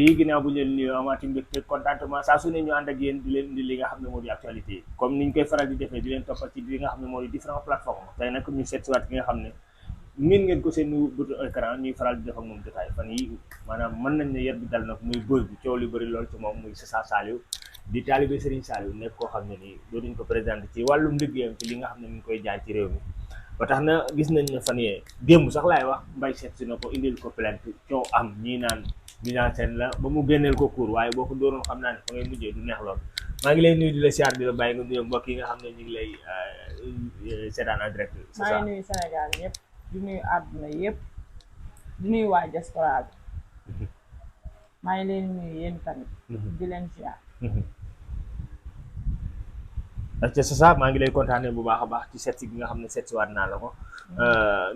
yi ginnaaw bu ñu leen nuyoo amaati mbégte contentement saa su ne ñu ànd ak yéen di leen indi li nga xam ne moo di actualité yi comme niñ koy faral di defee di leen toppal ci li nga xam ne moo di différentes plateformes tey nag ñu seet si waat ki nga xam ne miin ngeen ko seen bëtu écran ñuy faral di def ak moom détail fan yi maanaam mën nañ ne yar bi dal nag muy bës bi coow li bëri lool ci moom muy Sassa Saliou di taalibe Serigne Saliou nekk koo xam ne nii dootuñ ko présenté ci wàllum liggéeyam ci li nga xam ne mi ngi koy jaay ci réew mi ba tax na gis nañ ne fan yee démb sax laay wax mbay seet si na ko indil ko plainte coow am ñii naan seen la ba mu génneel ko cour waaye boo ko dooroon xam naa ne fa ngay mujjee du neex lool maa ngi lay nuyu di la siyaar di la bàyyi nga nuyu mbokk yi nga xam ne ñu ngi lay seetaan en direct. maa ngi nuyu Sénégal yëpp di nuyu àdduna yëpp di nuyu waa diaspora bi maa ngi leen nuyu yéen tamit di leen siyaar. te Sassa maa ngi lay kontaanee bu baax a baax ci seet si gi nga xam ne seet si waat naa la ko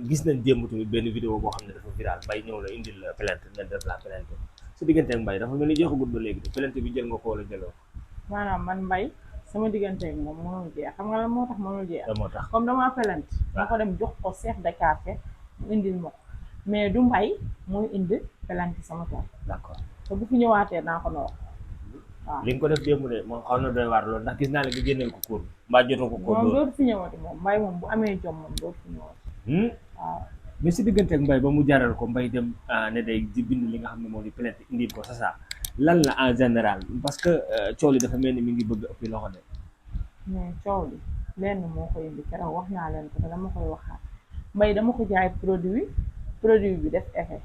gis nañ démb tamit benn vidéo boo xam ne dafa viral Mbaye ñëw la indil la plainte nga def la plainte su diggante ak Mbaye dafa mel ni jeexagut ba léegi de plainte bi jël nga ko wala jëloo maanaam man Mbaye sama diggante ak moom mënul jeex xam nga lan moo tax mënul jeex. moo tax comme damaa plainte ma ko dem jox ko chef de quartier mu indil ma ko mais du Mbaye mooy indi plainte sama kër. d'accord te bu fi ñëwaatee naa ko wax. waaw li nga ko def démb de moom xaw na doy waar loolu ndax gis naa la nga génneel ko cour mbaa jotoo ko cour moom dootu fi ñëwati moom Mbaye moom bu amee jom moom dootu fi ñëwati. waaw mais si diggante ak Mbaye ba mu jaral ko Mbaye dem ne day di bind li nga xam ne moo di plainte indil ko Sassa lan la en général parce que coow li dafa mel ni mi ngi bëgg ëppi loxo de. mais coow li lenn moo koy indi keroog wax naa leen ko te dama koy waxaat Mbaye dama ko jaay produit bi def effet.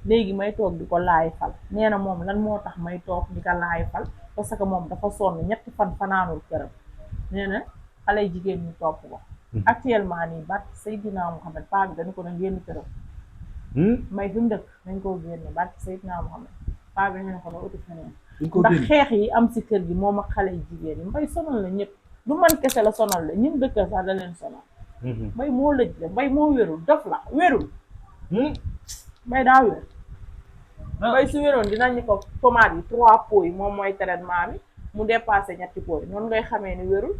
léegi may toog di ko laay fal nee na moom lan moo tax may toog di ko laay fal parce que moom dafa sonn 3 fan fanaanul këram nee na xale jigéen ñi topp ko actuellement nii barke Seydina Mouhamed paa bi dañu ko doon génn këram may fi mu dëkk dañ koo génne barke Seydina Mouhamed paa bi dañu ne ko doon uti feneen ndax xeex yi am si kër gi moom ak xale jigéen yi Mbaye sonal la ñëpp du man kese la sonal la ñun dëkk sax da leen sonal Mbaye moo lëj la Mbaye moo wérul dof la wérul Mbaye daa wér Mbaye su wéroon dinañu ko pommade yi 3 pots yi moom mooy traitement bi mu dépassé 2 pots yi noonu ngay xamee ni wérul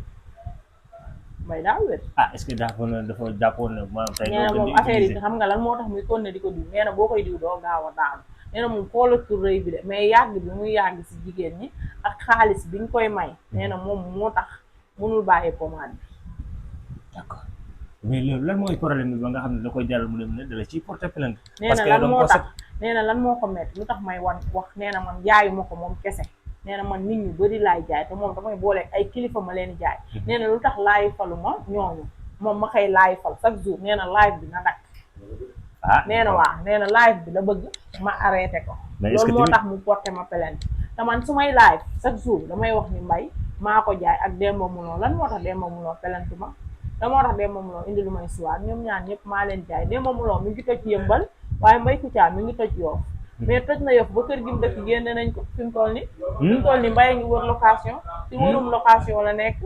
Mbaye daa wér. est-ce que dafa jàppoon ne maanaam tey nee na moom affaire yi xam nga lan moo tax muy continuer di ko diw nee na boo koy diw doo gaaw a daanu nee na moom xoolatul rëy bi de mais yàgg bi muy yàgg si jigéen ñi ak xaalis bi ñu koy may nee na moom moo tax mënul bàyyee pommade bi. d'accord mais loolu lan mooy problème bi ba nga xam ne da koy jaral mu dem ne dala ciy porter plainte. nee na lan moo tax nee na lan moo ko metti lu tax may wax nee na man jaayu ma ko moom kese nee na man nit ñu bëri laay jaay te moom damay booleeg ay kilifa ma leen jaay nee na lu tax laay falu ma ñooñu moom ma koy laay fal chaque jour nee na live bi na dakk nee na waa nee na live bi la bëgg ma arrêté ko loolu moo tax mu porté ma plainte te man su may live chaque jour damay wax ni Mbaye maa ko jaay ak Demba Mulon lan moo tax Demba Mulon plainte ma da moo tax Demba Mulon indi lu may suwaat ñoom ñaan ñëpp maa leen jaay Demba Mulon mi ngi toj Yëmbal waaye Mbaye Kouthia mi ngi toj Yoff mais toj na Yoff ba kër gi mu dëkk génne nañ ko fi mu toll ni Mbaye ngi wër location ci wërum location la nekk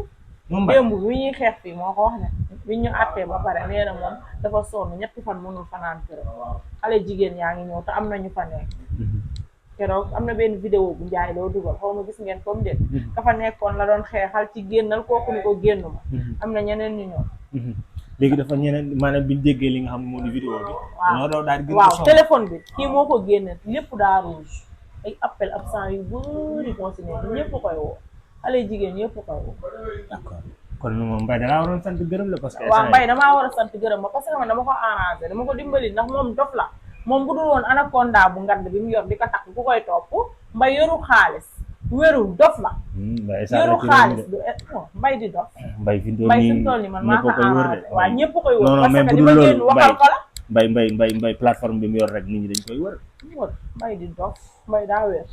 démb bi ñuy xeex fii moo ko wax ne bi ñu àttee ba pare nee na moom dafa sonn 3 fan mënul fanaan këram xale jigéen yaa ngi ñëw te am nañu fa nekk keroog am na benn vidéo bu njaay loo dugal xaw ma gis ngeen comme déet ka fa nekkoon la doon xeexal ci génnal kooku ni ko génn ma am na ñeneen ñu ñëw léegi dafa ñeneen maanaam biñ déggee li nga xam ne moo di vidéo bi waaw téléphone bi kii moo ko génne lépp daa rouge ay appel absent yu bëri moo si nekk ñëpp koy woo xale jigéen ñëpp koy woo. d'accord kon moom Mbaye dangaa waroon sant gërëm la parce que waaw Mbaye damaa war a sant gërëm ma parce que man dama ko arrangé dama ko dimbali ndax moom dof la moom bu dul woon anaconda bu ngand bi mu yor di ko takk ku koy topp Mbaye yoru xaalis wérul dof la yoru xaalis du Mbaye di dof Mbaye fi mu toll nii man maa ko arrangé waaw ñëpp koy wër parce que li ma génn waxal ko la Mbaye plateforme bi mu yor rek nit ñi dañ koy wër Mbaye di dof Mbaye daa wér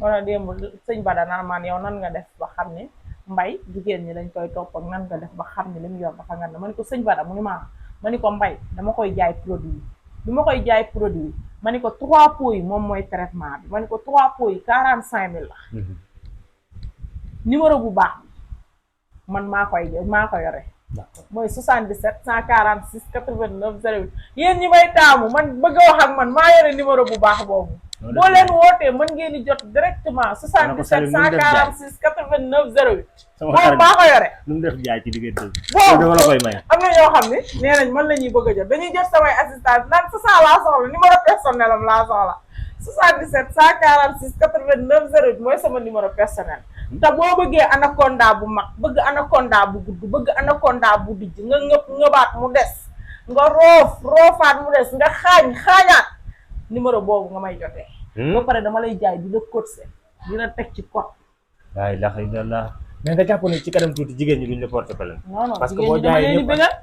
wala démb sëñ Bada naan man yow nan nga def ba xam ne Mbaye jigéen ñi dañ koy topp ak nan nga def ba xam ne li mu yor dafa ngand ma ni ko sëñ Bada mu ni ma ni ko Mbaye dama koy jaay produit bi ma koy jaay produit ma ni ko 3 pots yi moom mooy traitement bi ma ni ko 3 pots yi 45 000 la numéro bu baax man maa ko yore mooy 77 146 89 08 yéen ñi may taamu man bëgg a wax ak man maa yore numéro bu baax boobu boo leen wootee mën ngeen di jot directement 77 146 89 08 moom maa ko yore lu mu def jaay ci diggante boobu dama la koy may am na ñoo xam ne nee nañ man la ñuy bëgg a jot dañuy jot samay assistance naan Sassa laa soxla numéro personnel am laa soxla 77 146 89 08 mooy sama numéro personnel. te boo bëggee anaconda bu mag bëgg anaconda bu gudd bëgg anaconda bu dijj nga ngëbaat mu des nga roofaat mu des nga xaañaat numéro boobu nga may jotee. ba pare dama lay jaay di la cotiser di la teg ci code. waaye la xëy na mais nga jàpp ne ci kanam tuuti jigéen ñi duñ la porter plainte. non parce que jigéen boo ñi dama jaayee leen di bëggal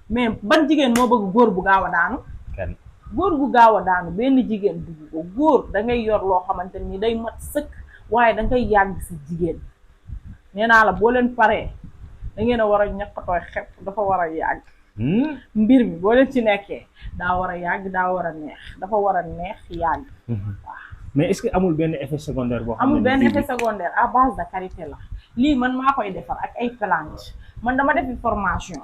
mais ban jigéen moo bëgg góor bu gaaw a daanu. kenn góor gu gaaw a daanu benn jigéen dugg ko góor da ngay yor loo xamante ni day mat sëkk waaye da ngay yàgg si jigéen nee naa la boo leen paree da ngeen a war a ñaqatooy xepp dafa war a yàgg. mbir mi boo leen ci nekkee daa war a yàgg daa war a neex dafa war a neex yàgg. waaw mais est-ce que amul benn effet secondaire boo xam ne amul benn effet secondaire à base de karité la lii man maa koy defar ak ay plante man dama defi formation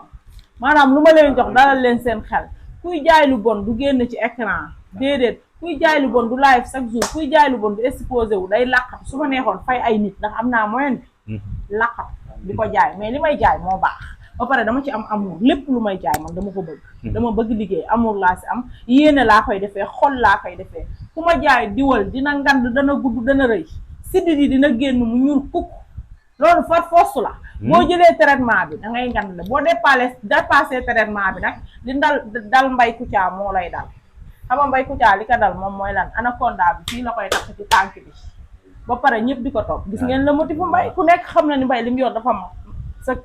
maanaam lu ma leen jox dalal leen seen xel. kuy jaay lu bon du génn ci écran déedéet kuy jaay lu bon du live chaque jour kuy jaay lu bon du exposé wu day làqat su ma neexoon fay ay nit ndax am naa moyen bi làqat di ko jaay mais li may jaay moo baax ba pare dama ci am amour lépp lu may jaay man dama ko bëgg dama bëgg liggéey amour laa si am yéene laa koy defee xol laa koy defee ku ma jaay diwal dina ngand dana gudd dana rëy siddi di dina génn mu ñuul kukk loolu far force la boo jëlee traitement bi da ngay ngand la boo dépassé traitement bi nag li dal Mbaye Kouthia moo lay dal xam nga Mbaye Kouthia li ko dal moom mooy lan anaconda bi fii la koy takk ci tànk bi ba pare ñëpp di ko topp gis ngeen la motifu Mbaye ku nekk xam na ni Mbaye li mu yor dafa mat sëkk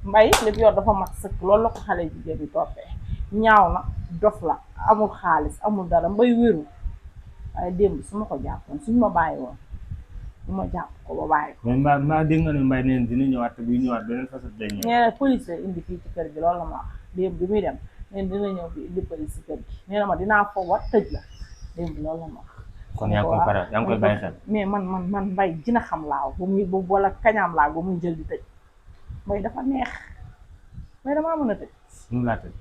Mbaye li mu yor dafa mat sëkk loolu la ko xale jigéen bi toppee ñaaw na dof la amul xaalis amul dara Mbaye wéru waaye démb su ma ko jàppoon suñu ma bàyyi woon bu ma jàpp ko ba bàyyi ko. mais mbaa dégg nga ne Mbaye neen dina ñëwaat te buy ñëwaat beneen facette day ñëw. nee na police la indi fii ci kër gi loolu la ma wax démb bi muy dem neen dina ñëw fi indi police ci kër gi nee na ma dinaa foofu wat tëj la démb loolu la ma wax. kon yaa ngi koy bàyyi xel. mais man Mbaye dina xam laa bu muy wala kañaam laa ba muy jël di tëj Mbaye dafa neex mais damaa mën a tëj. mënu laa tëj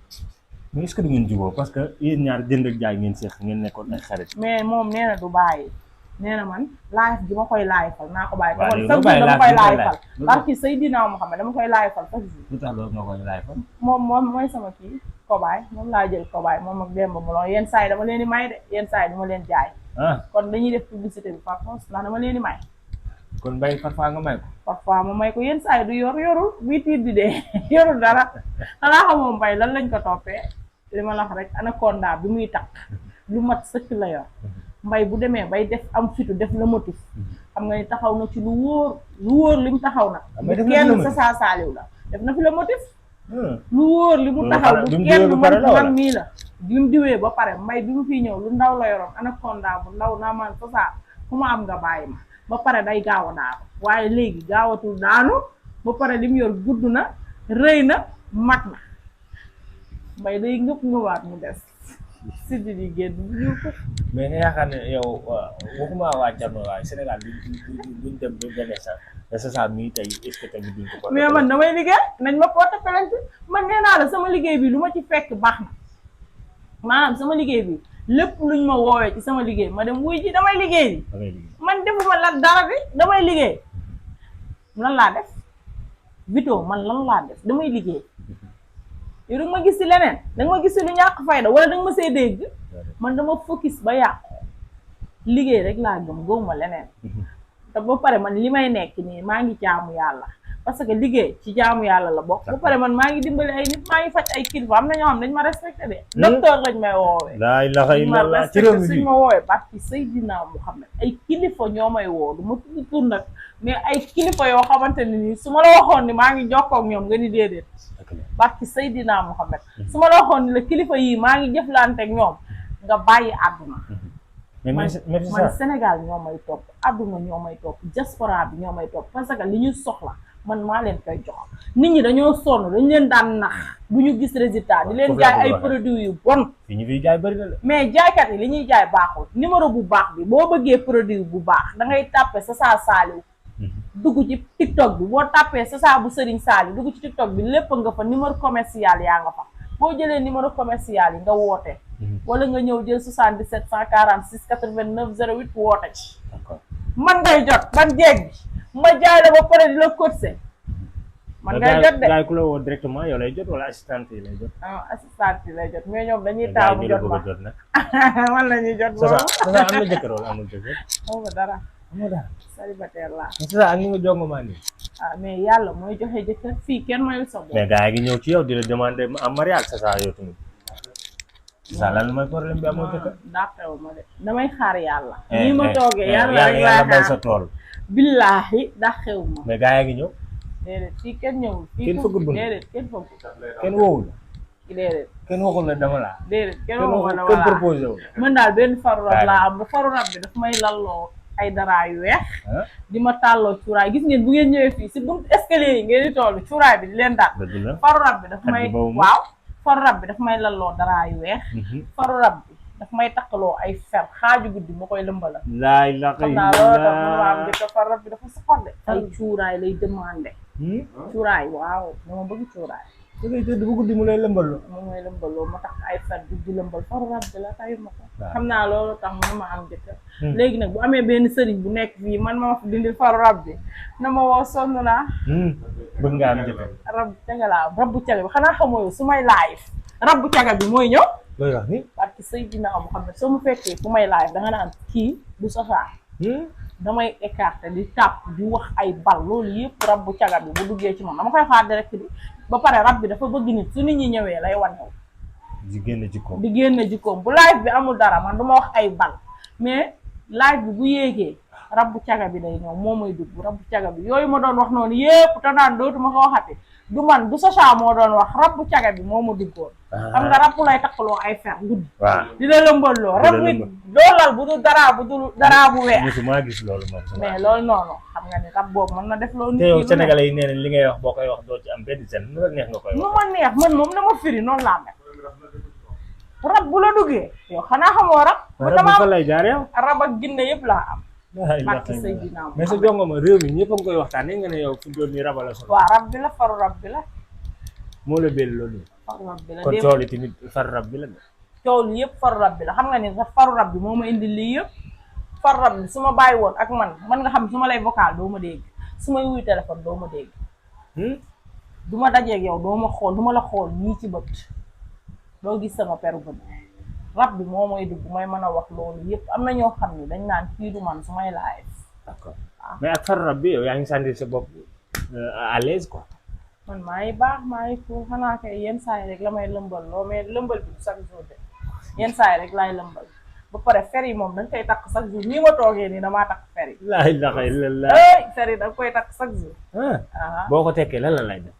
mais est-ce que du ngeen jubóo parce que yéen ñaar jënd ak jaay ngeen seex ngeen nekkoon ay xarit. mais moom nee na du bàyyi. nee na man live gi ma koy laayfal naa ko bàyyi. waaw chaque jour dama koy laayfal. barki Seydina Muhammad dama koy laayfal chaque jour. lu tax loolu nga koy laayfal. moom mooy sama kii kobaay moom laa jël kobaay moom ak Demba Mulon yenn saa yi dama leen di may de yenn saa yi dama leen jaay. kon dañuy def publicité bi par force ndax dama leen di may. kon Mbaye parfois nga may ko. parfois ma may ko yenn saa yi du yorul bii tiit di dee yorul dara xanaa xamoo Mbaye lan lañ ko toppee li ma la wax rek anaconda bi muy takk lu mat sëkk la yor. Mbaye bu demee bay def am fitu def la motif xam nga ni taxaw na ci lu wóor li mu taxaw nag du kenn sa saaliw la def na fi la motif lu wóor li mu taxaw du kenn man mii la li mu diwee ba pare Mbaye bi mu fiy ñëw lu ndaw la yoroon anaconda bu ndaw naa man sa ku ma am nga bàyyi ma ba pare day gaaw a daanu waaye léegi gaawatul daanu ba pare li mu yor gudd na rëy na mat na Mbaye day ngëwaat mu des siddi di génn ñu ko. mais nga yaakaar ne yow waxuma waa Thierno waaye Sénégal duñ dem ba benn sax sa mii tey est-ce que tamit duñ ko. mais man damay liggéey nañ ma porter plainte man nee naa la sama liggéey bi lu ma ci fekk baax na maanaam sama liggéey bi lépp luñ ma woowee ci sama liggéey ma dem wuy ji damay liggéey man defuma la dara bi damay liggéey lan laa def Vito man lan laa def damay liggéey. yow da nga ma gis ci leneen da nga ma gis ci lu ñàkk fayda wala da nga ma see dégg man dama focus ba yàqu liggéey rek laa gëwuma leneen te ba pare man li may nekk nii maa ngi jaamu yàlla parce que liggéey ci jaamu yàlla la bokk ba pare man maa ngi dimbali ay nit maa ngi faj ay kilifa am na ñoo xam dañ ma respecté de docteur lañ may woowee laa ilaaha illallaah ci réew mi suñ ma woowee barki Seydina Muhammad ay kilifa ñoo may woo du ma tudd tur nag mais ay kilifa yoo xamante ne nii su ma la waxoon ni maa ngi jokkoo ak ñoom nga ni déedéet barki Seydina Muhammad su ma la waxoon ni la kilifa yii maa ngi jëflante ak ñoom nga bàyyi àdduna man Sénégal ñoo may topp àdduna ñoo may topp diaspora bi ñoo may topp parce que li ñu soxla man maa leen koy jox nit ñi dañoo sonn dañ leen daan nax du ñu gis résultat di leen jaay ay produits yu bon fi ñu fiy jaay bëri na la mais jaaykat yi li ñuy jaay baaxul numéro bu baax bi boo bëggee produit bu baax da ngay tàppe sa saaliw dugg ci TikTok bi boo tàppee sa bu Serigne Saliou dugg ci TikTok bi lépp nga fa numéro commercial yaa nga fa boo jëlee numéro commercial yi nga woote wala nga ñëw jël 77 146 89 08 woote ci man ngay jot ban jeeg bi ma jaay la ba pare di la cotiser man ngay jot de gars yi ku la woo directement yow lay jot wala assistant yi lay jot. assistant yi lay jot mais ñoom dañuy gars yi taamu ñu la jot bëgg ma a jot nag. man la ñuy jot c'est ça boobu c'est ça am na jëkkër wala amul jëkkër. xaw ma dara amoo dara. célibataire laa c'est ça ak ni nga jongo maa nii. mais yàlla mooy joxe jëkkër fii kenn mayul sa bopp mais gars yi ngi ñëw ci yow di la demander en mariage c'est ça yow tamit. c'est ça lan mooy problème bi amoo jëkkër. dàqewu ma de damay xaar yàlla nii ma toogee yàlla rek yàlla laay bay sa xaar tool. billaahi dàqewu ma mais gars yi ngi ñëw. déedéet fii kenn ñëwul fii Kenn fëggul bunt. déedéet kenn fëggul kenn woowul. déedéet kenn waxul la dama laa. déedéet kenn kenn waxuma waxul la kenn wala proposé wu. mën daal benn faru rab Waaw. laa am ba faru rab bi daf may lalloo ay dara yu weex ah di ma tàlloo cuuraay gis ngeen bu ngeen ñëwee fii si buntu escalier yi ngeen di toll cuuraay bi di leen daal dëgg la. faru rab bi daf may Xaj bi boobu waaw faru rab bi daf may lalloo dara yu weex faru rab bi daf may takkaloo ay fer xaaju guddi ma koy lëmbala laay la xam naa loolu tax mu am jëkk faru rab bi dafa soxode ay cuuraay lay demandé cuuraay waaw dama bëgg cuuraay da ngay tëdd bu guddi mu lay lëmbaloo. moom mooy lëmbaloo ma tax ay fer bi di lëmbal faru rab bi la tayu ma ko waaw. xam naa loolu tax mu ma am jëkkër léegi nag bu amee benn sëriñ bu nekk fii man ma fa dindil faru rab bi na ma woo sonn naa bëgg nga am jëkkër. rab caga laa rab bu caga bi xanaa xamoo yow su may live rab bu caga bi mooy ñëw looy wax ni. parce que Seydina Muhammad soo mu fekkee fu may live danga naan kii du saxaar damay écarté di tàpp di wax ay bal loolu yëpp rab bu caga bi bu duggee ci moom dama koy xaar direct bi ba pare rab bi dafa bëgg nit su nit ñi ñëwee lay wanew di génn ci kaw. di génn jikkoom bu live bi amul dara man du ma wax ay bal mais live bi bu yéegee rab bu caga bi day ñëw moo may dugg rab bu caga bi yooyu ma doon wax noonu yëpp te naan dootuma ko waxati du man du Sacha moo doon wax rab bu caga bi moo ma duggoon xam nga rab bu lay takkaloo ay fer guddi waaw. di la lëmbaloo rab bi doolal bu dul daraa bu weex musuma gis loolu moom. mais loolu noonu xam nga ni rab boobu mën na def loolu te nit yow ki lu ne sénégalais yi nee nañ li ngay wax boo koy wax doo ci am benn seen nu la neex nga koy nu wax. ma neex man moom na ma firi noonu laa mel rab bu la duggee yow xanaa xamoo rab bu rab dama bi fa lay jaar yow. rab ak ginne yëpp laa am laay la barki Seydina mais sa jongo ma réew mi ñëpp a ngi koy waxtaanee nga ne yow fi mu toll nii raba la solo. waaw rab bi la faru rab bi la moo la béll loolu. faru rab bi la kon démb coow li tamit far rab bi la de. coow li yëpp faru rab bi la xam nga ni sax faru rab bi moo ma indi lii yëpp faru rab bi su ma bàyyi woon ak man nga xam su ma lay vocal doo ma dégg su may wuy téléphone doo ma dégg du ma dajeeg yow doo ma xool du ma la xool nii ci bët doo gis sama peru bët rab bi moo may dugg may mën a wax loolu yëpp am na ñoo xam ni dañ naan kii du man su may live d'accord mais ak far rab bi yow yaa ngi sentir sa bopp à l'aise quoi. man maa ngi baax maa ngi pour xanaa kay yenn saa yi rek la may lëmbal loo mais lëmbal bi du chaque jour de yenn saa yi rek laay lëmbal ba pare fer yi moom da nga koy takk chaque jour nii ma toogee nii damaa takk fer yi. laa ilaaha illallaah. fer yi da nga koy takk chaque jour. boo ko tekkee lan la lay def.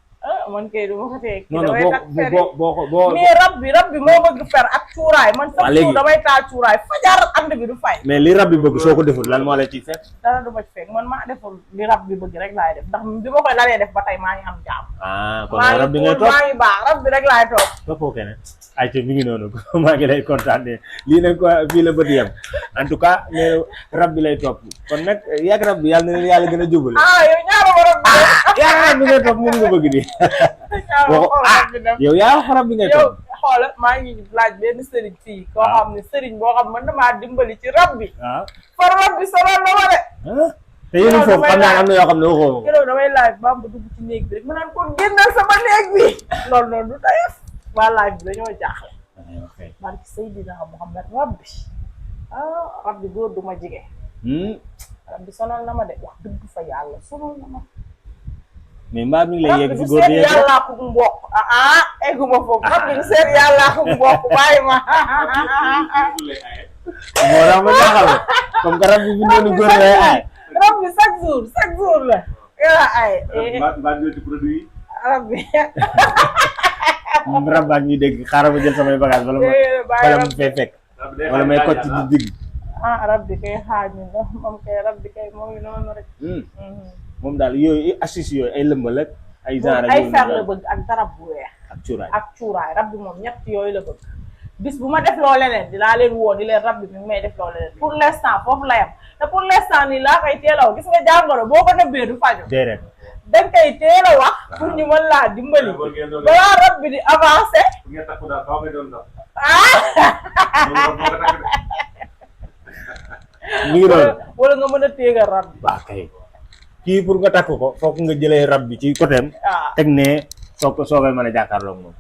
man kay du ma ko tekki. non non damay takk fer yi boo mais rab bi moo bëgg fer ak cuuraay man chaque jour damay taal cuuraay fajar ànd bi du fay. mais li rab bi bëgg soo ko deful lan moo lay ciy fekk. dara du ma ci fekk man maa deful li rab bi bëgg rek laay def ndax bi ma koy lalee def ba tey maa ngi am jaam. kon rab bi ngay topp maa ngi baax rab bi rek laay topp. toppoo keneen ayca mi ngi noonu maa ngi lay kontaanee lii nag fii la bët yem en tout cas nee rab bi lay topp kon nag yàgg rab bi yàlla na leen yàlla gën a jubale. yow ñaaroo rab bi yaa rab bi ngay topp moom nga bëgg di. yow yaa wax rab bi ngay topp. xoola maa ngi laaj benn sëriñ fii koo xam ne sëriñ boo xam man damaa dimbali ci rab bi. waaw far rab bi sonal na ma de. te yéen foofu xam naa am na yoo xam ne waxoo ko. keroog damay laaj ba mu dugg ci néeg bi rek ma naan ko génnal sama néeg bi loolu noonu du tayef waa laaj bi dañoo jaaxle. barki Seydina Muhammad rab bi rab bi góor du ma jige. rab bi sonal na ma de wax dëgg fa yàlla sonal na ma. mais mbaa mi ngi lay yegg si góor seet yàllaa ko mbokk egguma foofu rab bi seet yàllaa ko mbokk bàyyi ma. moo tax ma jaaxal la comme que rab bi bi noonu góor lay aay. rab bi chaque jour la yàlla ay. mbaa nga ci produit yi. rab bi. rab baa ñuy dégg xaaral ma jël samay bagage wala mu fay fekk wala may kocc di digg. rab bi kay xaaju na moom kay rab bi kay moo ngi noonu rek. moom daal yooyu astuce yooyu ay lëmbal ak ay genre ay fer la bëgg ak darab bu weex. ak cuuraay rab bi moom ñett yooyu la bëgg. bis bu ma def loo leneen dinaa leen woo di leen rab bi mi ngi may def loo leneen pour l'instant foofu la yam te pour l'instant nii laa koy teel a wax gis nga jàngoro boo ko nëbbee du faju. déedéet. dañ koy teel a wax pour ñu mën laa dimbali. balaa rab bi di avancé. mi ngi doon wala nga mën a téegal rab bi. waaw kay. kii pour nga takk ko foog nga jëlee rab bi ci côté am waaw teg ne soog koy mën a jàkkaarloog moom